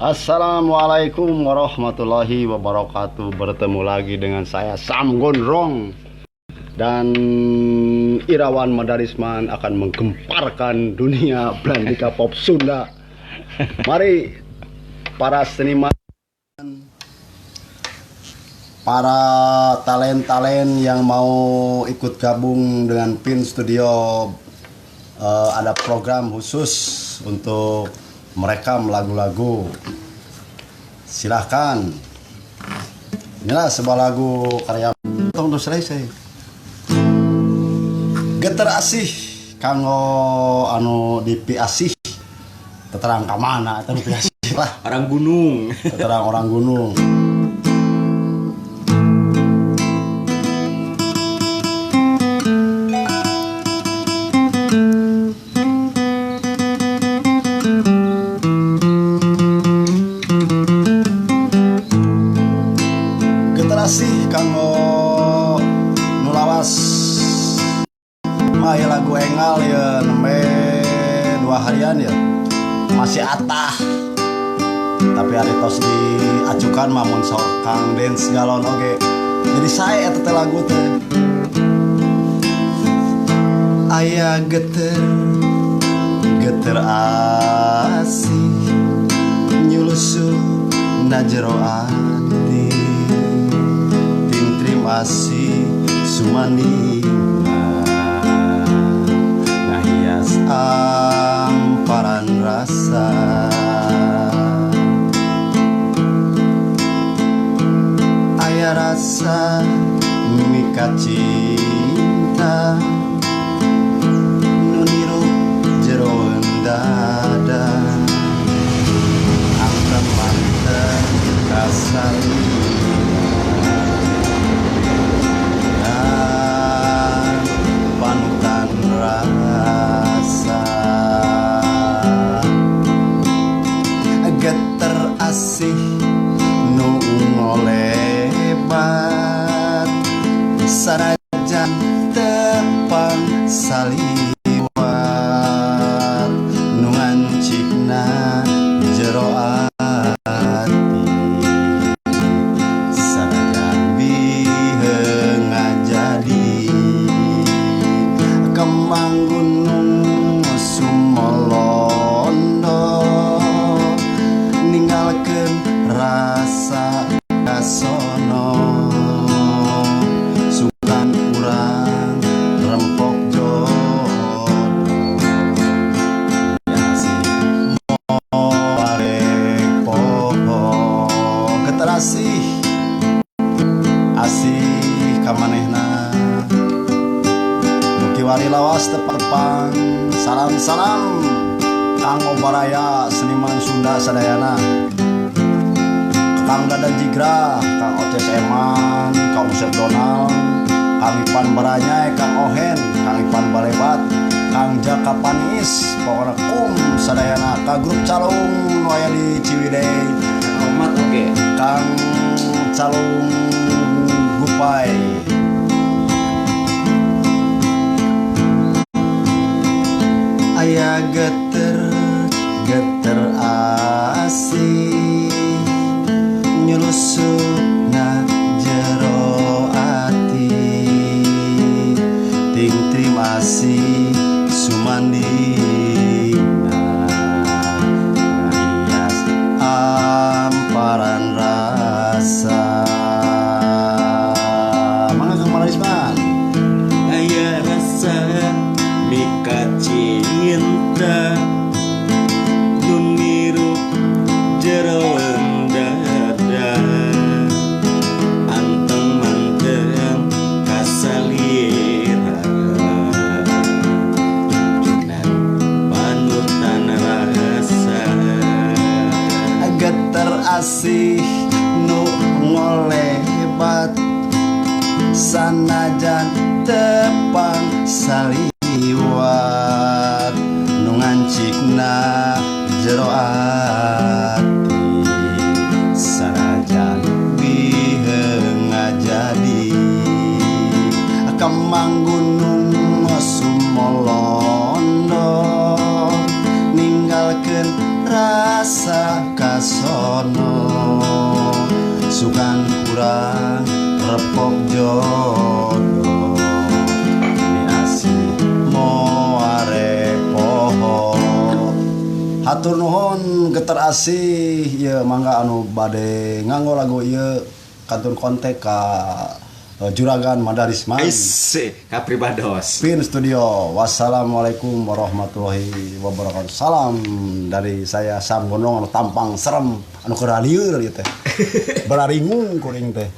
Assalamualaikum warahmatullahi wabarakatuh. Bertemu lagi dengan saya Sam Gondrong dan Irawan Madarisman akan menggemparkan dunia Blandika Pop Sunda. Mari para seniman, para talent-talent yang mau ikut gabung dengan Pin Studio, ada program khusus untuk merekam lagu-lagu. Silahkan. Inilah sebuah lagu karya tong selesai. Geter asih kanggo anu dipiasih, teterang ka mana eta nu piasih lah. Orang gunung. Teterang orang gunung. Geter asih kanggo nu lawas mah, ya lagu enggal ya, nembe 2 harian ya masih atah, tapi ari tos diacukan mah mun saur Kang Dance Galon oge jadi saya eta teh lagu teh aya geter geter asih nyulusup na jero ati, tingtrim asih sumandingna ngahias amparan rasa, aya rasa mika cinta nu nirup jeroan dada, antem manteng kasalira dan panutan rasa. Geter asih nu ngolebat sanajan tepang saliwat nu ngancikna jero ati sanajan biheung ngajadi kembang gunung sumolondo ninggalkeun rasa kasono, sugan urang rempok jodoh ya sih moarek poho. Geter asih asih kamanehna nu kiwari lawas tepang. Salam-salam kanggo baraya seniman Sunda sadayana, Kang Dadan Jigra, Kang Oces Eman, Kang Usep Donald, Kang Ipan Baranyai, Kang Ohen, Kang Ipan Balebat, Kang Jaka Panis, pokoknya kum sadayana ka grup Calung nu aya di Ciwidey. Omat oke. Kang Calung Gupai. Aya geter geter asih nyulusup na jero ati, tingtrim asih sumandingna ngahias amparan rasa. Mangga Kang Malarisman. Aya rasa mika cinta nu nirup jeroan dada, anteng manteng kasalira jujunan panutan rasa. Geter asih nu ngolebat sanajan tepang saliwat nu ngancikna jero ati sanajan biheung ngajadi kembang gunung sumolondo ninggalkeun rasa kasono. Wibisono. Sugan urang repok jodoh, Ni Asih moal rek poho. Hatur nuhun, Getar Asih. Ieu mangga anu bade nganggo lagu ieu kantun kontak ka Juragan Madarisman. Ais, ka pribados. Pin Studio. Wassalamualaikum warahmatullahi wabarakatuh. Salam dari saya, Sam Gondong anu tampang serem, anu keur lieur ieu teh. Bararingung kuring teh.